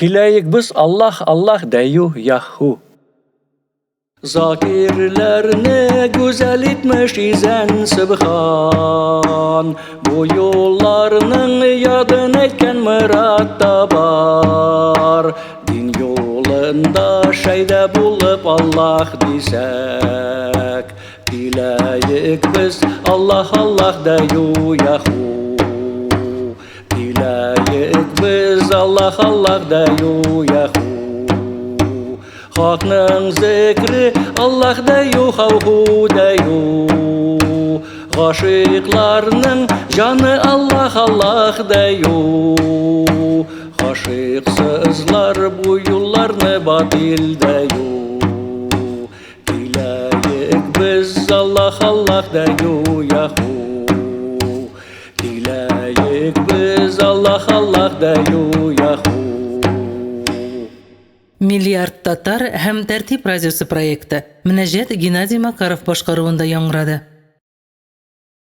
Киләек без Аллаһ, Аллаһ дәю, яһу. Закирләрне гүзәл итмеш изән сөбхан. Бу юлларның ядын әйткән мөрад та бар. Дин юлында шәйдә булып Аллаһ дисәк, Киләек без Аллаһ, Аллаһ дәю, яһу. Киләек без Аллаһ, Аллаһ дәю, яһу. Хакның зикре Аллаһ дәю, хау-ху дәю. Гашыйкларның җаны Аллаһ, Аллаһ дәю. Гашыйксызлар бу юлларны батил дәю. Киләек без Аллаһ, Аллаһ дәю, яһу. Киләек без Аллаһ, Аллаһ дәю, яһу. Миллиард татар һәм Тәртип радиосы проекты Мөнәҗәт Геннадий Макаров башкаруында яңгырады.